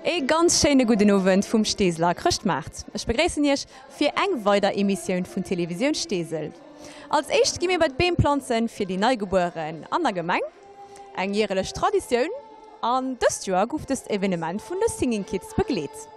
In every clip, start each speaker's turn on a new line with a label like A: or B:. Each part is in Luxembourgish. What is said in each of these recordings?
A: Ee ganz schéine gudden Owend vum Steeseler Chrëschtmaart. Ech begréissen Iech fir eng weider Emissioun vun Télévisioun Steesel. Als éischt gi mir bei d'Beem planzen fir déi Neigebueren an der Gemeng. Eng järelech Traditioun an dëst Joer guff dëst Evenement vun de Singing Kids begleet.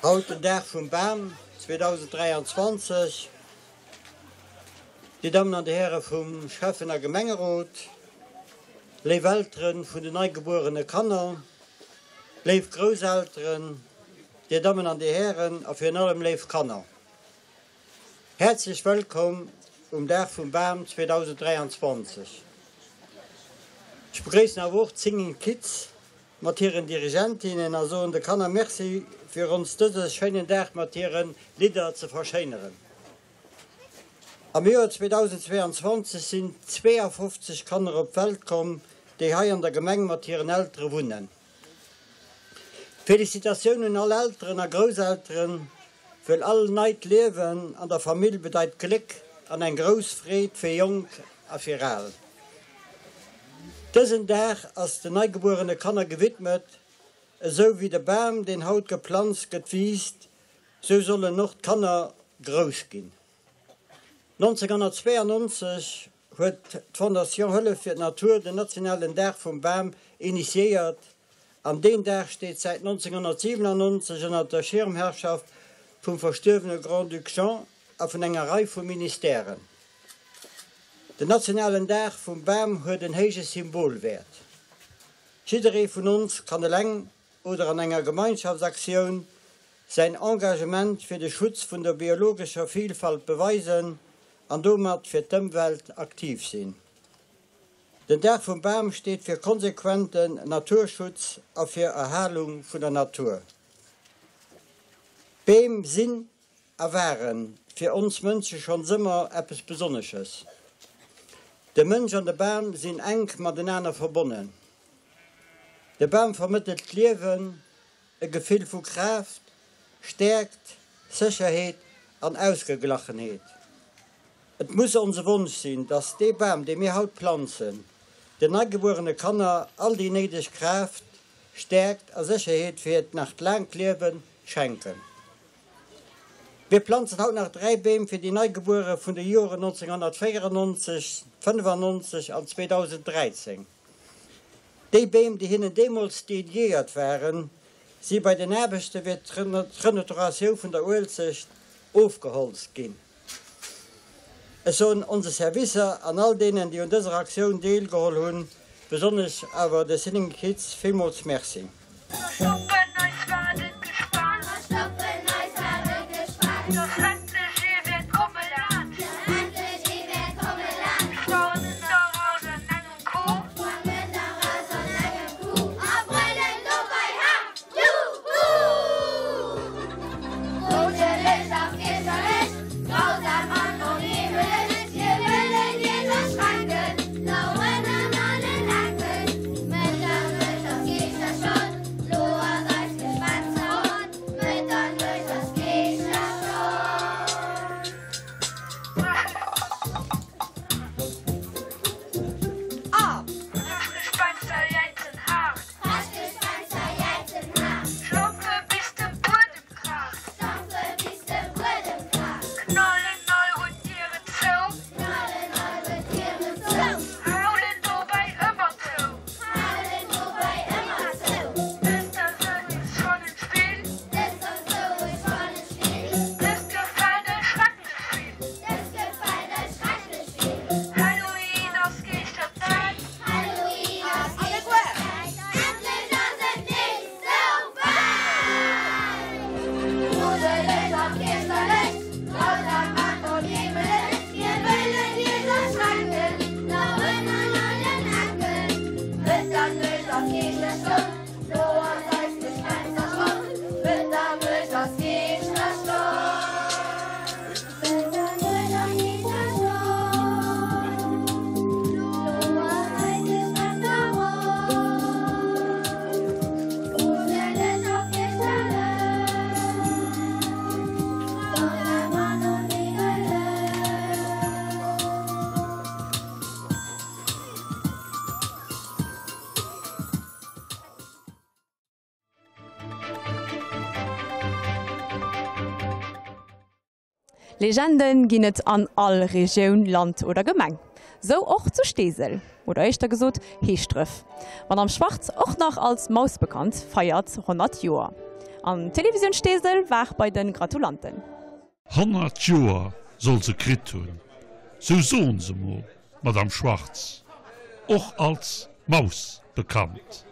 B: Haut den Dag vum Bam 2023. Dir Dammen an Dir Häre vum Schäffen a Gemengerot, léif Eltere vun den neigebuerene Kanner, léif Grousselteren, Dir Dammen an Dir Hären a virun allem léif Kanner. Häerzlech wëllkomm um Dag vum Bam 2023. Ech begréissen awer och d'Singing Kids mat hiren Dirigentinnen a soen de Kanner Merci fir ons dëse schéinen Dag mat hire Lidder ze verschéineren. Am Joer 2022 sinn 52 Kanner op d'Welt komm, déi hei an der Gemeng mat hiren Eltere wunnen. Felicitatioun un all Elteren a Grousselteren, wëll all neit Liewen an der Famill bedeit Gléck an eng grouss Freed fir Jonk a fir Al. Dësen Dag ass den neigebuerene Kanner gewidmet. Esou wéi de Bam, deen haut geplanzt gëtt, wiisst, sou sollen och d'Kanner grouss ginn. 1992 huet d'Fondation Hëllef fir d'Natur den nationalen Dag vum Bam initiéiert an deen Dag steet säit 1997 ënner der Schirmherrschaft vum verstuerwene Grand-Duc Jean a vun enger Rei vu Ministèren. Den nationalen Dag vum Bam huet en héije Symbolwäert. Jidderee vun ons kann eleng oder an enger Gemeinschaftsaktioun säin Engagement fir de Schutz vun der biologescher Vilfalt beweisen an domat fir d'Ëmwelt aktiv sinn. Den Dag vum Bam steet fir konsequenten Naturschutz a fir Erhalung vun der Natur. Beem sinn a ware fir ons Mënsche schonns ëmmer eppes Besonnesches. De Mënsch an de Bam sinn enk matenaner verbonnen. De Bam vermëttelt d'Liewen, e Gefill vu Kraaft, Stäerkt, Sécherheet an Ausgeglachenheet. Et muss onse Wonsch sinn, dass dee Bam, dee mir haut planzen, den neigebuerene Kanner all déi néideg Kraaft, Stäerkt a Sécherheet fir hiert nach laangt Liewe schenken. Mir planzen haut nach 3 Beem fir déi Neigebuere vun de Joren 1994, 95 an 2013. Déi Beem, déi hinnen deemools dediéiert waren, si bei den Aarbechte fir d'Renaturatioun vun der Uelzecht ofgeholzt ginn. Ech soen onse Servicer an all deenen, déi un dëser Aktioun deelgeholl hunn, besonnesch awer de Singing Kids, villmools Merci.
A: Legenden ginn et an all Regioun, Land oder Gemeng. Sou och zu Steesel, oder éischter gesot Heeschdref. D'Madame Schwartz, och nach als Maus bekannt, feiert 100 Joer. An Télévisioun Steesel war bei de Gratulanten.
C: 100 Joer soll se kritt hunn, sou soen se mol, d'Madame Schwartz, och als Maus bekannt,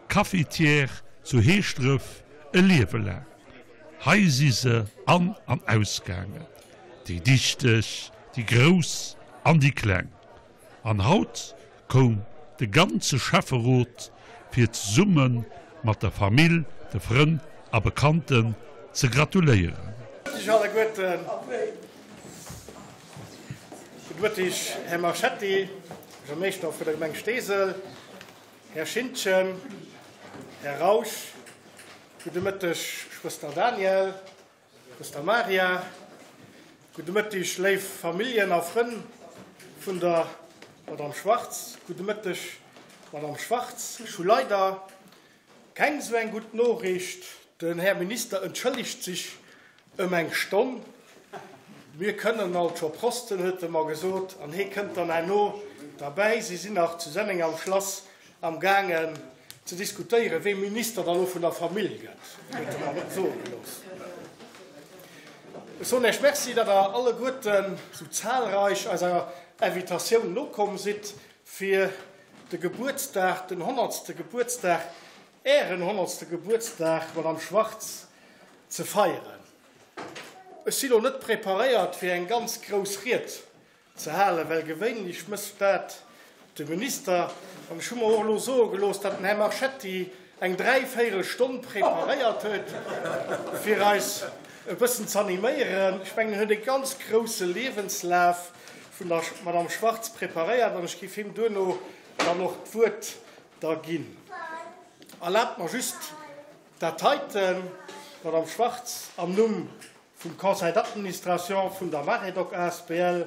C: Cafetière zu Heeschdref e Liewe laang. Hei si se an an ausgaangen, déi Dichteg, déi Grouss an déi Kleng. An haut koum de ganze Schäfferot fir zesumme mat der Famill, de Frënn a Bekannten ze gratuléieren.
D: Gudde Mëtteg alleguerten. Gudde Mëtteg Här Marchetti, Buergermeeschter vun der Gemeng Steesel, Här Schintgen, Här Rausch, gudde Mëtteg Schwëster Daniel, Schwëster Maria, gudde Mëtteg léif Familljen a Frënn vun der Madame Schwartz, gudde Mëtteg Madame Schwartz. Ech hu leider keng esou eng gutt Noriicht, den Här Minister entschëllegt sech ëm eng Stonn. Mir kënnen alt scho prosten, huet e mer gesot, an hee kënnt dann herno derbäi. Si sinn nach zu Senneng am Schlass am gaangen ze diskutéieren, wee Minister da lo vun der Famill gëtt, huet e mer soe gelooss. Ech soen Iech Merci, datt Der alleguerten esou zahlreich eiser Invitatioun nokomm sidd, fir de Gebuertsdag, den honnertste Gebuertsdag, Ären honnertste Gebuertsdag, Madame Schwartz, ze feieren. Ech si lo net preparéiert, fir eng ganz grouss Ried ze halen, well gewéinlech mécht dat de Minister. An ech hu mer och elo soe gelooss, datt den Här Marchetti eng dräivéierel Stonn preparéiert huet, fir eis e bëssen z'animéieren. Ech mengen, en huet e ganz grousse Liewenslaf vun der Madame Schwartz preparéiert an ech géif him duerno dann och d'Wuert da ginn. Erlaabt mer just dat heiten, Madame Schwartz, am Numm vum Conseil d'administration vun der Maredoc asbl,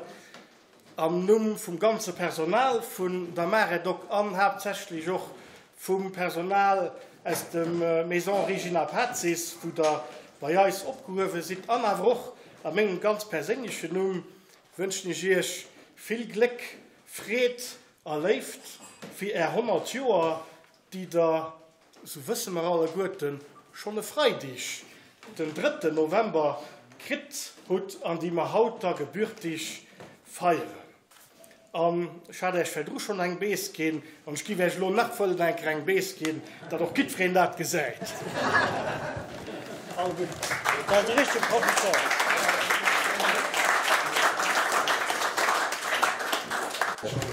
D: am Numm vum ganze Personal vun der Maredoc an haaptsächlech och vum Personal aus dem Maison Regina Pacis, wou Der bei eis opgehuewe sidd, an awer och a mengem ganz perséinlechen Numm wënschen ech Iech vill Gléck, Freed a Léift fir Är 100 Joer, déi Der Sou wësse mer alleguerten, schonn e Freideg, den drëtten November, kritt hutt an déi mer haut da gebürtig feieren. An ech hat Äech virdru schonn eng Bees ginn an ech giff Äech elo nach wëllen eng Kéier eng Bees ginn, datt och jiddwereen dat gesäit.
B: All gutt. Dat ass e richtege Professor.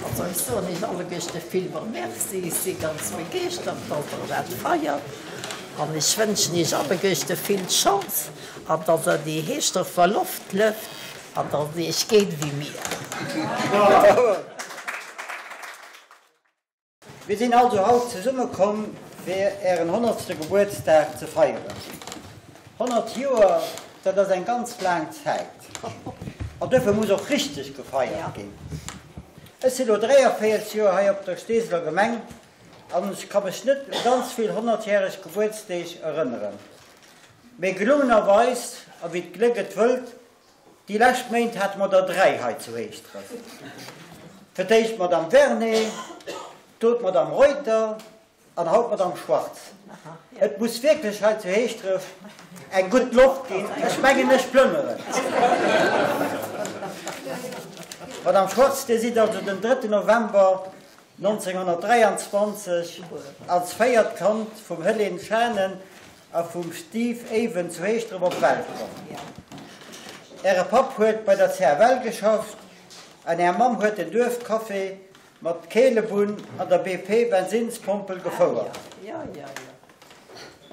E: Also ech soen Iech alleguerste villmol Merci. Ech si ganz begeeschtert, datt Der dat feiert. An ech wënschen Iech alleguerste vill Chance an datt Der déi Heeschdorfer Loft lëft an datt et Iech geet ewéi mir.
B: Mir sinn also haut zesumme komm fir ären honnertste Gebuertsdag ze feieren. 100 Joer, dat ass eng ganz laang Zäit. An duerfir muss och richteg gefeiert ginn. Ech si lo 43 Joer hei op der Steeseler Gemeng an ech ka mech net u ganz vill honnertjäreg Gebuertsdeeg erënneren. Mee gelungenerweis, a wéi d'Gléck et wëllt, Déi lescht Méint hate mer der 3 hei zu Heeschdref. Fir d'éischt d'Madame Vernet, do d'Madame Reuter an haut d'Madame Schwartz. Et muss wierklech hei zu Heeschdref eng gutt Loft ginn. Ech mengen, ech plënneren. Madame Schwartz, Dir sidd also den drëtten November 1923 als véiert Kand vum Helene Schanen a vum Steve Aven zu Heeschdref op d'Welt komm. Äre Papp huet bei der CFL geschafft an Är Mamm huet den Duerfcafé. Mat Keelebunn an der BP Bensinnspompel gefouert.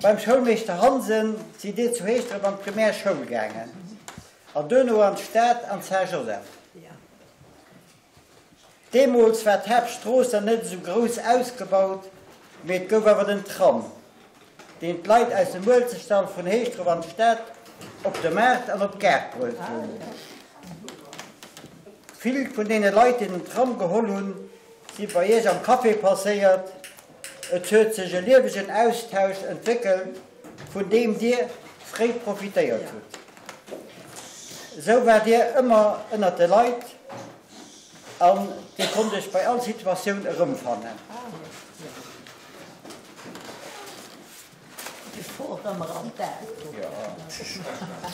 B: Beim Schoulmeeschter Hansen sidd Dir zu Heeschdref an d'Primär Schoul gaangen an duerno an d'Stad an d'Saint Joseph. Deemools war d'Haaptstrooss nach net esou grouss ausgebaut, mee et gouf awer den Tram, deen d'Leit aus dem Uelzechtdall vun Heeschdref an d'Stad, op de Maart an op d'Gare bruecht hunn. Vill vun deene Leit, déi den Tram geholl hunn, si bei Iech am Café passéiert. Et huet sech e liewegen Austausch entwéckelt, vun deem Dir fréi profitéiert hutt. Esou waart Dir ëmmer ënnert de Leit an Dir konnt Iech bei all Situatioun erëmfannen.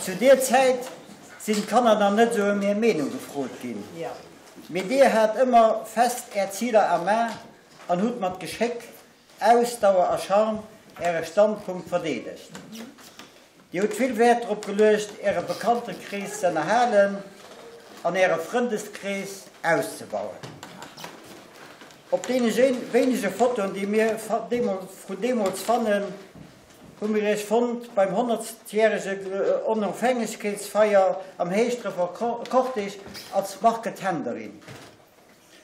B: Zu deer Zäit sinn d'Kanner nach net esou ëm hir Meenung gefrot ginn. Mee dir hat ëmmer fest är Ziler am A an hutt mat Geschéck, Ausdauer a Charme äre Standpunkt verdeedegt. Dir hutt vill Wäert drop geluecht, äre Bekanntekrees z'ënnerhalen an äre Frëndeskrees auszebauen. Op deene wéinege Fotoen, déi mir vun deemools fannen, hu mir iech fonnt beim honnertjärege Onofhängegkeetsfeier am Heeschdrefer Cortège als Marketenderin,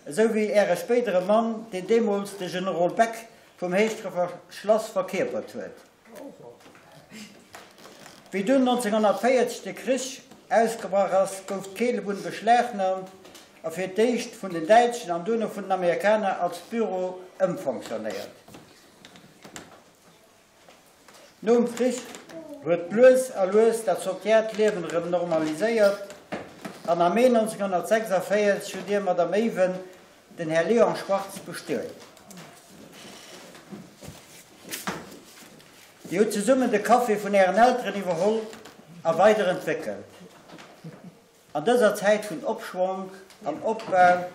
B: esou wéi äre spéidere Mann, deen deemools de Generol Beck vum Heeschdrefer Schlass verkierpert huet. Wéi dunn 1940 de Krich ausgebrach ass, gouf d'Keelebunn beschlagnahmt a fir d'éischt vun den Däitschen an duerno vun den Amerikaner als Büro ëmfonctionnéiert. Nom Krich huet lues a lues dat soziaalt Liewen erëm normaliséiert an am Mee 1946 hutt Dir, Madame Even, den Här Léon Schwartz bestuet. Dir hutt zesummen de Café vun Ären Elteren iwwerholl a weider entwéckelt. An dëser Zäit vun Opschwonk an Opbau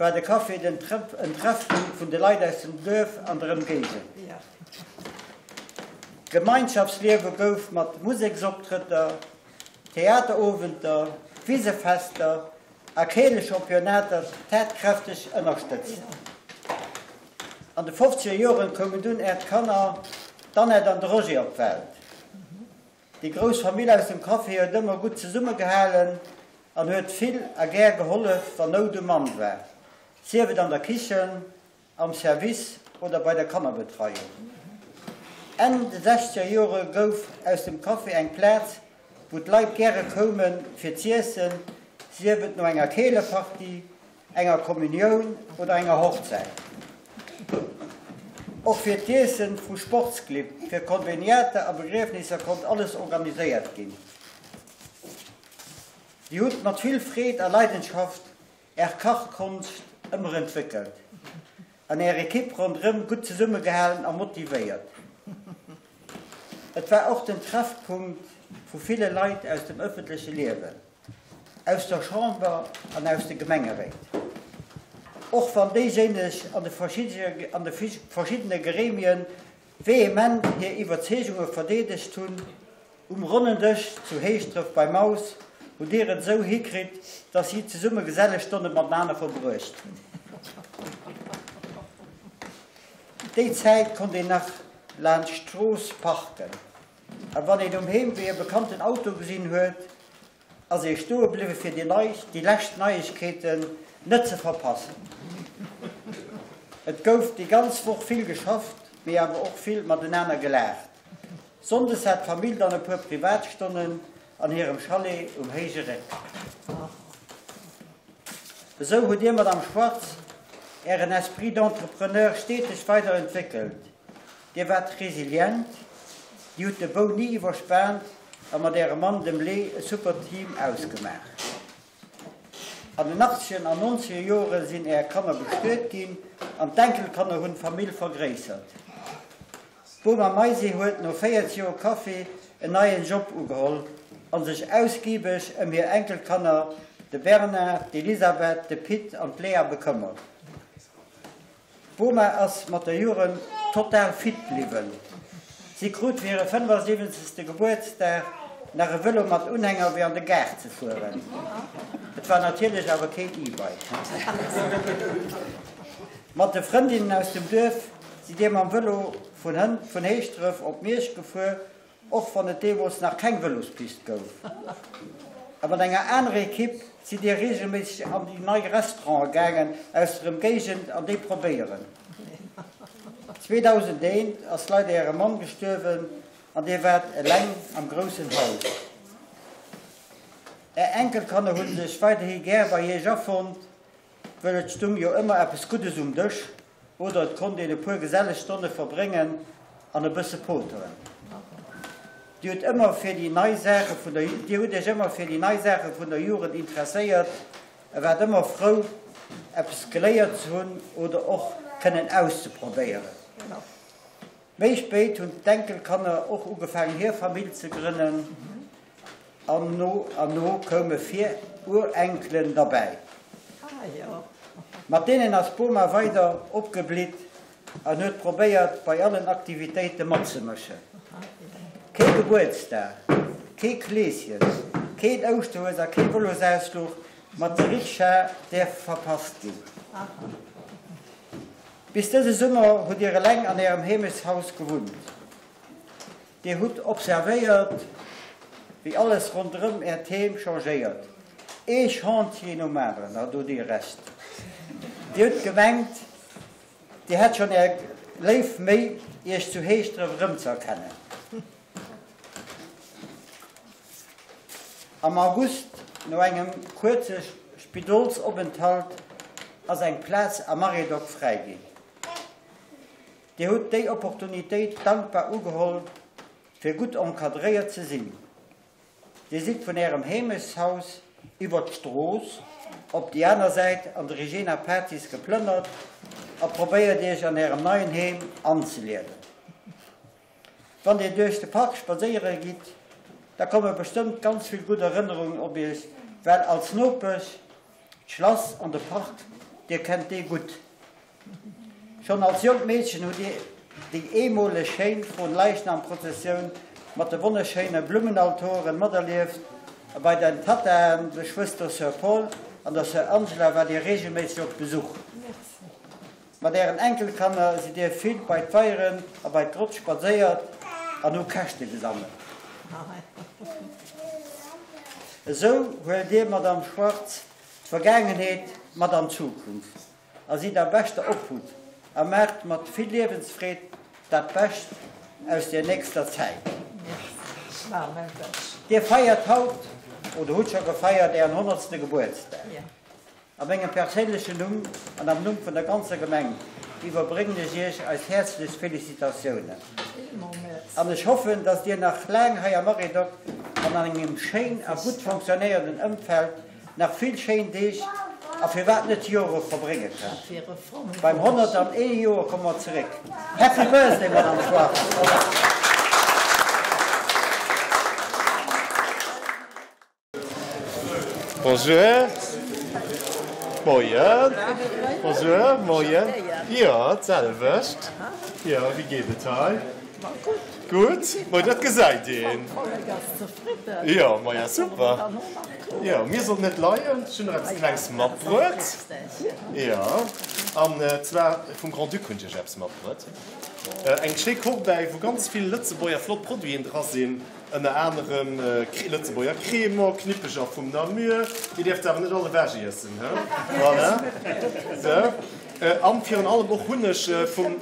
B: war de Café den en Treffpunkt vun de Leit aus dem Duerf an der Ëmgéigend. D'Gemeinschaftsliewe gouf mat Museksoptrëtter, Theaterowenter, Wisefester a Keelechampionnater tatkräfteg ënnerstëtzt. An de fofzeger Joren koumen dunn Äert Kanner, d'Annette an de Roger op d'Welt. Déi grouss Famill aus dem Café huet ëmmer gutt zesummegehalen an huet vill a gär gehollef, wann Nout um Mann war, sief et an der Kichen, am Service oder bei der Kannerbetreiung. Enn de sechzeger Jore gouf aus dem Café eng Plaz, wou d'Leit gäre koume fir z'iessen, sief et no enger Keelepartie, enger Kommunioun oder enger Hochzäit. Och fir d'Iesse vu Sportsclibb, fir Konveniater a Begriefnisser konnt alles organiséiert ginn. Dir hutt mat vill Freed a Leidenschaft Är Kachkonscht ëmmer entwéckelt an Är Ekipp ronderëm gutt zesummegehalen a motivéiert. Et war och den Treffpunkt vu ville Leit aus dem ëffentleche Liewen, aus der Chamber an aus de Gemengeréit. Och wann déijéineg an de verschiddene Gremien vehement hir Iwwerzeegunge verdeedegt hunn, Um ronnen Dësch zu Heeschdref bei Maus hutt Dir et esou hikritt, dass si zesumme geselleg Stonne matenaner verbruecht hunn. Déi Zäit konnt een nach laanscht d'Strooss parken a wann een um Heemwee e bekannten Auto gesinn huet, ass ee stoe bliwwe fir déi déi lescht Neiegkeeten net ze verpassen. Et gouf déi ganz Woch vill geschafft, mee awer och vill matenaner gelaacht. Sonndes hat d'Famill dann e puer Privatstonnen an hirem Chalet um Héije Réck. Esou hutt Dir, Madame Schwartz, Ären Esprit d'entrepreneur steteg weider entwéckelt. Dir waart resilient, Dir hutt de Bou ni iwwerspaant a mat Ärem Mann, dem Lee, e super Team ausgemaach. An den achtzeger an nonzeger Jore sinn Är Kanner bestuet ginn an d'Enkelkanner hunn d'Famill vergréissert. D'Boma Maisy huet no 40 Joer Café en neien Job ugeholl a sech ausgiebeg ëm hir Enkelkanner, de Bernard, d'Elisabeth, de Pit an d'Léa bekëmmert. D'Boma ass mat de Joren total fit bliwwen. Si krut fir hire 75. Gebuertsdag nach e Vëlo mat Unhänger fir an de Gaart ze fueren. Et war natierlech awer keen E-Bike. Mat de Frëndinnen aus dem Duerf sidd Dir mam Vëlo vun Hënt vun Heeschdref op Miersch gefuer, och wann et deemools nach keng Vëlospist gouf. A mat enger anerer Ekipp sidd Dir reegelméisseg an déi nei Restaurante gaangen aus der Ëmgéigend an déi probéieren. 2001 ass leider Äre Mann gestuerwen an Dir waart eleng am groussen Haus. Är Enkelkanner hu sech weiderhi gär bei Iech afonnt, Well et stung jo ëmmer eppes Guddes um Dësch oder et konnt een e puer geselleg Stonne verbréngen an e bësse poteren. Dir hutt ëmmer fir déi nei Saache vun der Dir hutt Iech ëmmer fir déi nei Saache vun der Jugend interesséiert a waart ëmmer frou, eppes geléiert ze hunn oder och kënnen auszeprobéieren. Méi spéit hunn d'Enkelkanner och ugefaangen hir Famill ze grënnen an no an no koume vir Urenkelen derbäi. Mat deenen ass d'Boma weider opgeblitt an huet probéiert bei allen Aktivitéite matzemëschen. Kee Gebuertsdag, kee Kleesjes, keen Ouschterhues a kee Vëlosausfluch mat de Rikscha däerf verpasst ginn. Bis dëse Summer hutt Dir eleng an Ärem Heemechtshaus gewunnt. Dir hutt observéiert, wéi alles ronderëm Äert Heem changéiert, ee Chantier nom aneren, a do hutt Dir Recht. Dir hutt gemengt, Dir hätt schonn Är léif Méi, Iech zu Heeschdref erëmzëerkennen. Am August, no engem kuerze Spidolsopenthalt, ass eng Plaz am Maredoc fräi ginn. Dir hutt déi Opportunitéit dankbar ugeholl, fir gutt encadréiert ze sinn. Dir sidd vun Ärem Heemechtshaus iwwer d'Strooss op déi aner Säit an de Regina Pacis geplënnert a probéiert Iech an Ärem neien Heem anzeliewen. Wann Dir duerch de Park spadséiere gitt, da komme bestëmmt ganz vill gutt Erënnerungen op Iech, well als Nopesch, d'Schlass an de Park, Dir kennt dee gutt. Schonn als jonkt Meedchen hutt Dir déi eemoleg schéin Fronleichnamprozessioun mat de wonnerschéine Blummenaltoren materlieft a bei den Tattaen, de Schwëster Soeur Paul an der Soeur Angela waart Dir reegelméisseg op Besuch. Mat ären Enkelkanner sidd dir vill bei d'Weieren a bei d'Grott spadséiert an hu Käschte gesammelt. Esou huelt dir, Madame Schwartz, d'Vergaangenheet mat an d'Zukunft a sidd a beschter Obhut a maacht mat vill Liewensfreed dat Bescht aus der nächster Zäit. Dir feiert haut, oder hutt scho gefeiert, ären honnertste Gebuertsdag. A mengem perséinlechen Numm an am Numm vun der ganzer Gemeng iwwerbréngen ech Iech eis häerzlechst Félicitatiounen. An ech hoffen, dass Dir nach laang hei am Aredoc an an engem schéin a gutt fonctionnéierenden Ëmfeld nach vill schéin Deeg a firwat net Jore verbrénge kënnt. Beim 101. Joer komme mer zeréck. Happy Birthday, Madame Schwartz!
F: Bonjour. Moien. Bonjour, moien. Jo, d'selwecht. Jo, wéi geet et hei? Gutt. Moi, dat gesäit een. Jo, maja, super. Jo, mir sollten net leien. Ech hunn nach eppes Klengs matbruet. Jo, an zwar vum Grand-Duc hunn ech iech eppes matbruet. Eng schéi Corbeille, wou ganz vill Lëtzebuerger flott Produiten dra sinn. Ënner anerem Lëtzebuerger Crémant, Knippeger vum Namur, Dir dierft se awer net all ewech iessen, he? Voilà. Sou. An virun allem och Hunneg vum.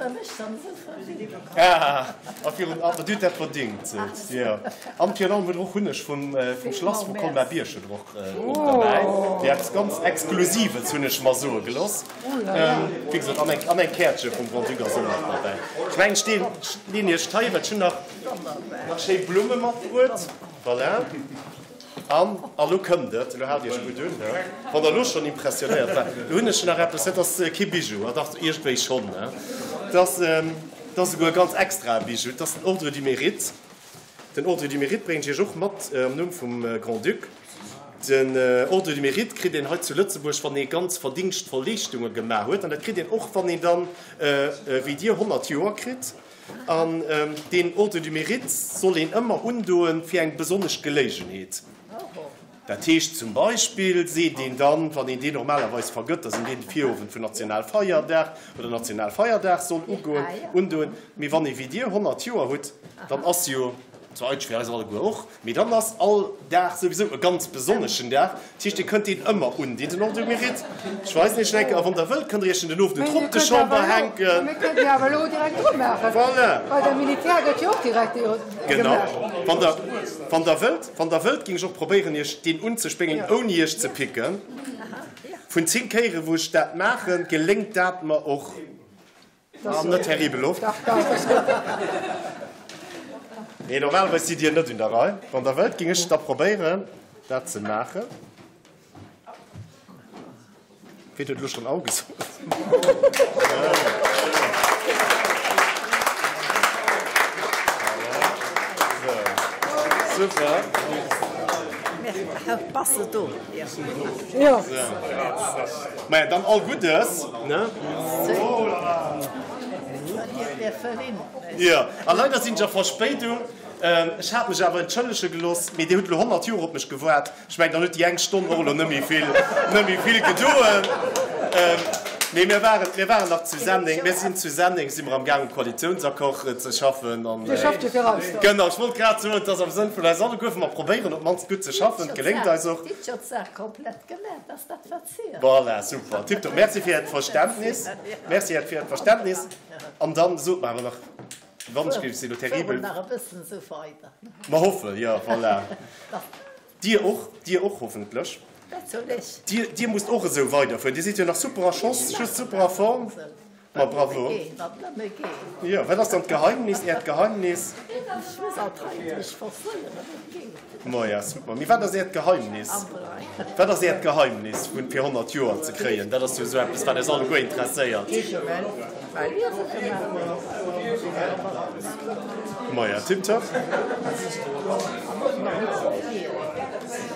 F: Ah, a virun allem, Dir hutt dat verdingt, sot Jo. An virun allem hutt Der och Hunneg vum, vum Schlass vu Colmar-Bierg hutt Der och, och derbäi. Déi eppes ganz Exklusives, hunn ech mer soe gelooss. Wéi gesot, an eng, an eng Käertche vum Grand-Duc ass och nach derbäi. Ech mengen, ech leen Iech d'hei, well ech hunn nach. Nach schéi Blumme matbruet. Voilà. An a lo kënnt et, elo haalt Iech gutt un, he, wann Der elo schonn impressionéiert waart. Lo hunn ech nach eppes, dat ass kee Bijou, ah dach, iergendwéi schonn, he. Dat ass, dat ass esouguer e ganz extrae Bijou, dat ass den Ordre du Mérite. Den Ordre du Mérite bréngen ech Iech och mat am Numm vum Grand-Duc. Den Ordre du Mérite kritt een hei zu Lëtzebuerg, wann ee ganz verdingschtvoll Leeschtunge gemaach huet. An dat kritt een och, wann een dann, wéi Dir, 100 Joer kritt. An deen Ordre du Mérite soll een ëmmer undoen fir eng besonnesch Geléigenheet. Dat heescht zum Beispill, seet een dann, wann een deen normalerweis vergëtt, dass een deen de Virowend vun Nationalfeierdag oder Nationalfeierdag soll ugoen, undoen. Mee wann ee wéi Dir 100 Joer hutt, dann ass jo, zwar eigentlech fir eis alleguer och, Mee dann ass all Dag souwisou e ganz besonneschen Dag. Dat heescht, Dir kënnt deen ëmmer undinn, den Ordre du mérite. Ech weisen Iech en eng Kéier. A wann Der wëllt, kënnt Der Iech en den Owend un d'Robe-de-chambre hänken.
G: Mir kënnten jo awer elo direkt dru maachen.
F: Voilà.
G: Bei der Militär gëtt jo och direkt gemaach.
F: Genau. Wann Der, wann Der wëllt, wann Der wëllt, géing ech och probéieren, Iech deen unzespéngeln, ouni Iech ze picken. Vun 10 Kéieren, wou ech dat maachen, geléngt dat mer och. Ah, net terribel oft. Nee, normalerweis sidd Dir net un der Rei. Wann Der wëllt, géing ech da probéieren, dat ze maachen. Ween huet elo schonn Au gesot? Super.
E: Passe do.
F: Jo. Maja, dann all Guddes, ne? Jo, a leider sinn ech a Verspéidung. Ech hat mech awer entschëllege gelooss, mee Dir hutt elo 100 Joer op mech gewaart. Ech mengen, dann huet déi eng Stonn och elo net méi vill, net méi vill gedoen. Mee mir waren, mir waren nach zu Senneng, mir sinn zu Senneng, si mer am gaang um Koalitiounsaccord ze schaffen an.
G: Dir schafft jo fir eis
F: do. Genau, ech wollt grad soen, et ass am Sënn vun eis alleguer, wa mer probéieren op d'mannst gutt ze schaffen. Et geléngt eis och.
E: Dir hutt jo d'Saach komplett gemaach, dass dat wat zielt.
F: Voilà, super, tiptop. Merci fir Äert Verständnis. Merci fir Äert Verständnis. An dann sot mer awer nach, wann ech géif, si elo terribel.
E: Fueren nach e bëssen esou weider.
F: Mer hoffen, jo, voilà. Dir och, Dir och hoffentlech.
E: Wat soll ech?
F: Dir, Dir musst och esou weiderfueren. Dir sidd jo nach super a Schoss, just super a Form. Ma bravo.
E: Wat nëmme geet.
F: Jo, wat ass dann d'Geheimnis, Äert Geheimnis?
E: Ech muss alt hei mech forcéieren, et geet.
F: Maja, super. Mee wat ass Äert Geheimnis? Wat ass Äert Geheimnis, vun fir 100 Joer ze kréien? Dat ass jo esou eppes, wat eis alleguer interesséiert. Maja, tiptop.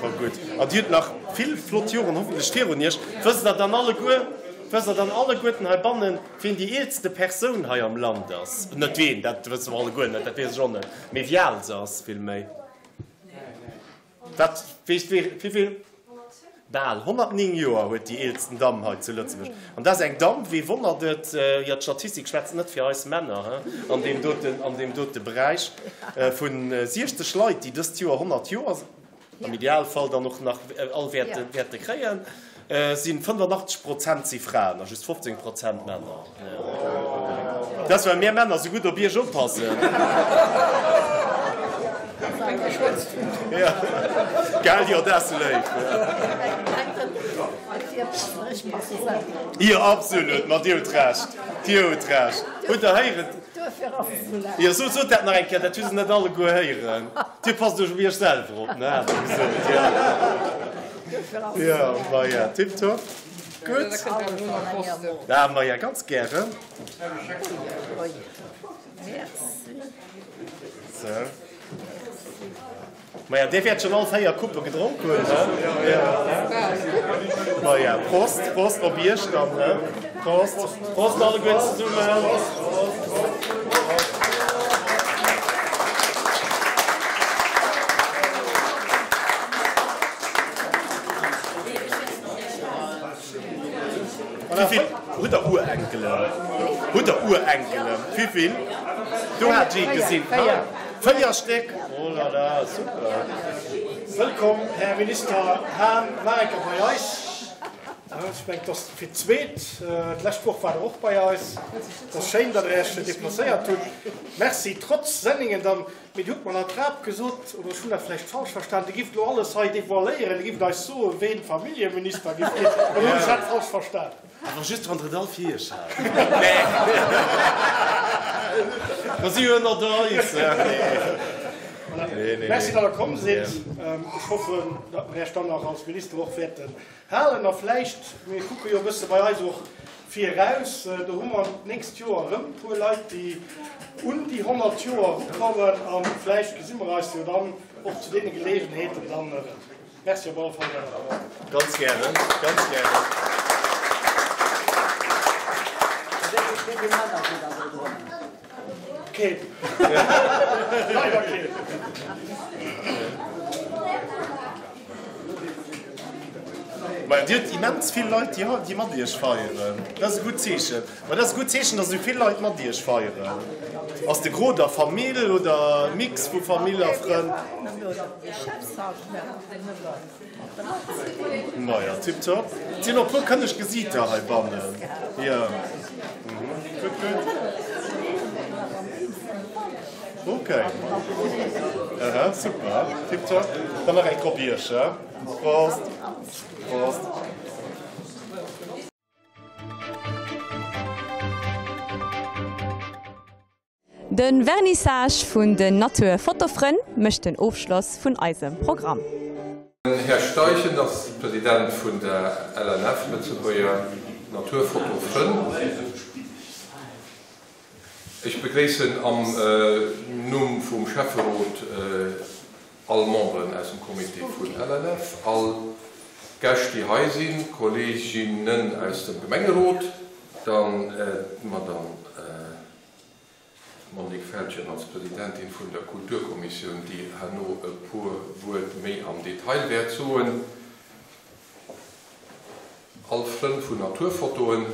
F: Ma gutt. An Dir hutt nach vill flott Joren hoffentlech virun Iech. Wësst Der dann alleguer, wësst Der dann alleguerten heibannen, wien déi eelste Persoun hei am Land ass? Net wien, dat wësse mer alleguer net, dat weess ech och net, mee wéi al se ass villméi. Wat, weess, wéi vill? Bal 109 Joer huet déi eelsten Damm hei zu Lëtzebuerg. An dat ass eng Damm, wee wonnert et, jo d'Statistik schwätzt net fir eis Männer, he, an deem doten, an deem dote Beräich, vu 60 Leit, déi dëst Joer 100 Joer, am Idealfall dann och nach all wäerte, wäerte kréien, si 85 Prozent si Fraen a just 15 Prozent Männer. Dat ass, well mir Männer esou gutt op Iech oppassen. Gell, jo, dat ass léif. Jo, absolut, ma Dir hutt Recht, Dir hutt Recht. Hutt Der héieren? Jo, sot, sot dat nach eng Kéier, dat hu se net alleguer héieren. Dir passt op Iech selwer op, ne, hat Der gesot, jo. Jo, maja, tiptop. Gutt. Ah, maja, ganz gären. Sou. Maja, Dir wäert schonn all 4 Couppe gedronk hunn, ne? Maja, Prost, Prost op Iech dann, ne? Prost, Prost alleguer zesummen. Wivill hutt der Urenkelen? Hutt der Urenkelen? Wivill? Do hat ech ee gesinn. 4 Stéck? Oh la la, super!
D: Wëllkomm, Här Minister Hahn, nach eng Kéier bei eis. Ech mengen, et ass fir d'zweet. D'lescht Woch waart Der och bei eis. Et ass schéin, datt Der Iech deplacéiert hutt. Merci, trotz Senningen dann. Mee Dir hutt mer an der Trap gesot, oder ech hunn dat vläicht falsch verstan, Dir gifft elo alles hei devoiléieren, Dir gifft eis soen, ween Familljeminister giff ginn. Oder hunn ech dat falsch verstan?
F: Awer just wann Der et all fir Iech haalt. Mer si jo ënnert eis.
D: Voilà. Merci, datt Der komm sidd. Ech hoffen, datt mer Iech dann nach als Minister och wäerten halen. A vläicht, mir kucke jo e bësse bei eis och viraus, do hu mer d'nächst Joer erëm e puer Leit, déi un déi 100 Joer erukommen. A vläicht gesi mer eis jo dann och zu deene Geleegenheeten dann erëm. Merci op alle Fall, datt Der dobäi waart.
F: Ganz gären, ganz gären.
B: Wéi vill Männer sinn dann do drënner?
D: Keen. Leider keen.
F: Maja, Dir hutt immens vill Leit, déi déi mat Iech feieren. Dat ass e gutt Zeechen. Ma dat ass e gutt Zeechen, datt esou vill Leit mat Iech feieren. Ass de Gros da Famill oder Mix vu Famill a Frënn? Maja, tiptop. Et sinn och e puer kënneg Gesiiter heibannen. Jo. Gutt, gutt. Ok. Aha, super. Tiptop. Dann nach eng Kopp Iech, he? Prost. Prost.
A: De Vernissage vun den Natur-Fotofrënn mécht den Ofschloss vun eisem Programm.
H: Den Här Steichen ass President vun der LNF, Lëtzebuerger Naturfotofrënn. Ech begréissen am Numm vum Schäfferot all Memberen aus dem Comité vun LNF, all Gäscht déi hei sinn, Kolleeginnen aus dem Gemengerot, dann d'Madame Monique Feltgen als Presidentin vun der Kulturkommissioun, déi herno e puer Wuert méi am Detail wäert soen. All Frënn vun Naturfotoen,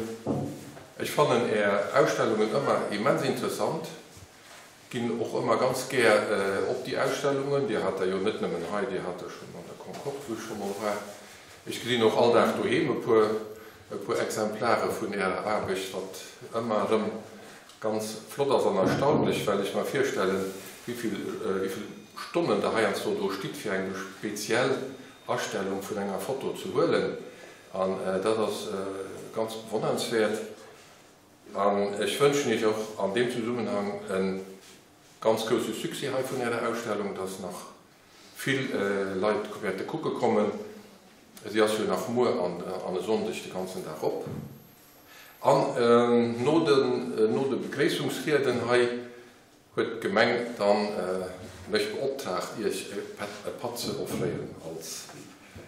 H: ech fannen Är Ausstellungen ëmmer immens interessant, ginn och ëmmer ganz gär op déi Ausstellungen. Dir hat der jo net nëmmen hei, Dir hat der schonn an der Concorde, wou ech scho mol war. Ech gesinn och all Dag doheem e puer e puer Exemplare vun Ärer Aarbecht, wat ëmmer erëm ganz flott ass an erstaunlech, well ech mer virstellen, wéivill wéivill Stonnen Der heiansdo do stitt, fir eng speziell Astellung vun enger Foto ze huelen. An dat ass ganz bewonnernswäert. An ech wënschen Iech och an deem Zesummenhang e ganz grousse Succès hei vun Ärer Ausstellung, dass nach vill Leit wäerte kucke kommen. Si ass jo nach muer an e Sonndeg de ganzen Dag op. An no de Begréissungsrieden hei huet d'Gemeng dann mech beoptraagt, Iech e Patt ze offréieren als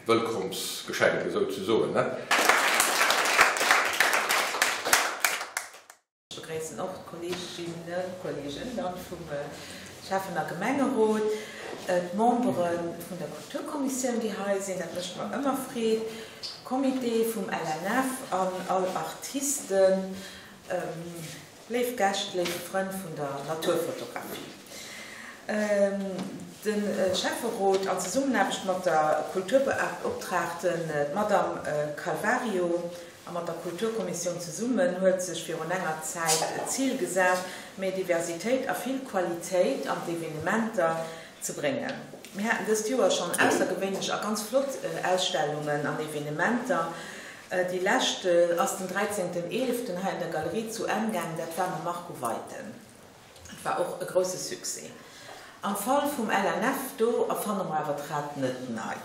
H: Wëllkommsgeschenk esou ze soen.
I: Ech begréissen och d'Kolleeginnen, Kolleegen dann vum Schäffen a Gemengerot, d'Membere vun der Kulturkommissioun, déi hei sinn, dat mécht mer ëmmer Freed, Comité vum LNF an all Artisten, léif Gäscht, léif Frënn vun der Naturfotografie. De Schäfferot an Zesummenaarbecht mat der Kulturbeoptraagten, d'Madame Calvario, a mat der Kulturkommissioun zesummen huet sech virun enger Zäit d'Zil gesat, méi Diversitéit a vill Qualitéit an d'Evenementer ze bréngen. Mir haten dëst Joer schonn aussergewéinlech a ganz flott Ausstellungen an Evenementer. Déi lescht ass den 13. 11. hei an der Galerie zu Enn gaangen, dat war mam Marco Weiten. Et war och e grousse Succès. Am Fall vum LNF, do erfanne mer awer d'Rad net nei.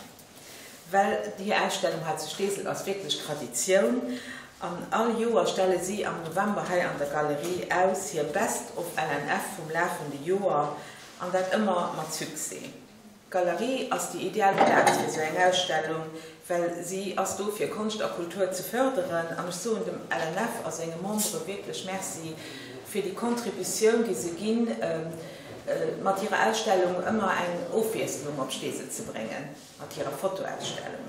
I: Well hir Ausstellung hei zu Steesel ass wierklech Traditioun an all Joer stelle si am November hei an der Galerie aus, hir Best of LNF vum lafende Joer an dat ëmmer mat Succès. D'Galerie ass déi ideal Plaz fir sou eng Ausstellung, well si ass do fir Konscht a Kultur ze fërderen an ech soen dem LNF a senge Membere wierklech Merci fir déi Contributioun déi se ginn, mat hirer Ausstellung ëmmer eng Ofwiesslung op Steesel ze bréngen, mat hirer Fotoausstellung.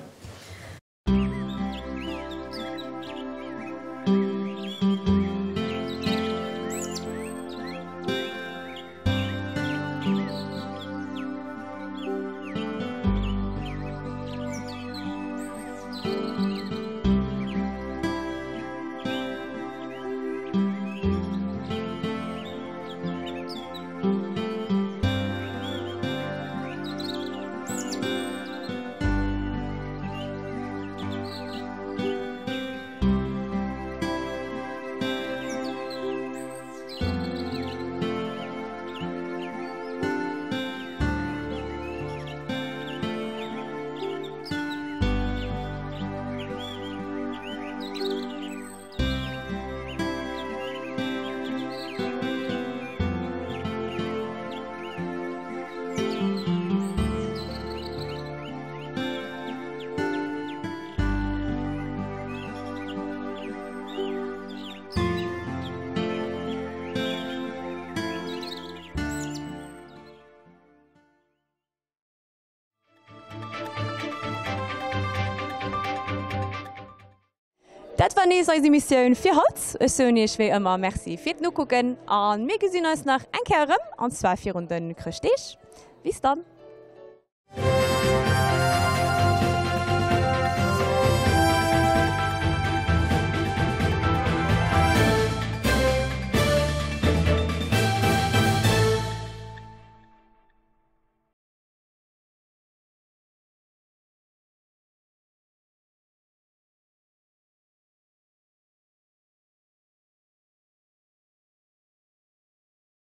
A: Dat war nees eis Emissioun fir haut. Ech soen iech wéi ëmmer Merci fir d'Nokucken a mir gesinn eis nach eng Kéier erëm, an zwar virun de Chrëschtdeeg. Bis dann!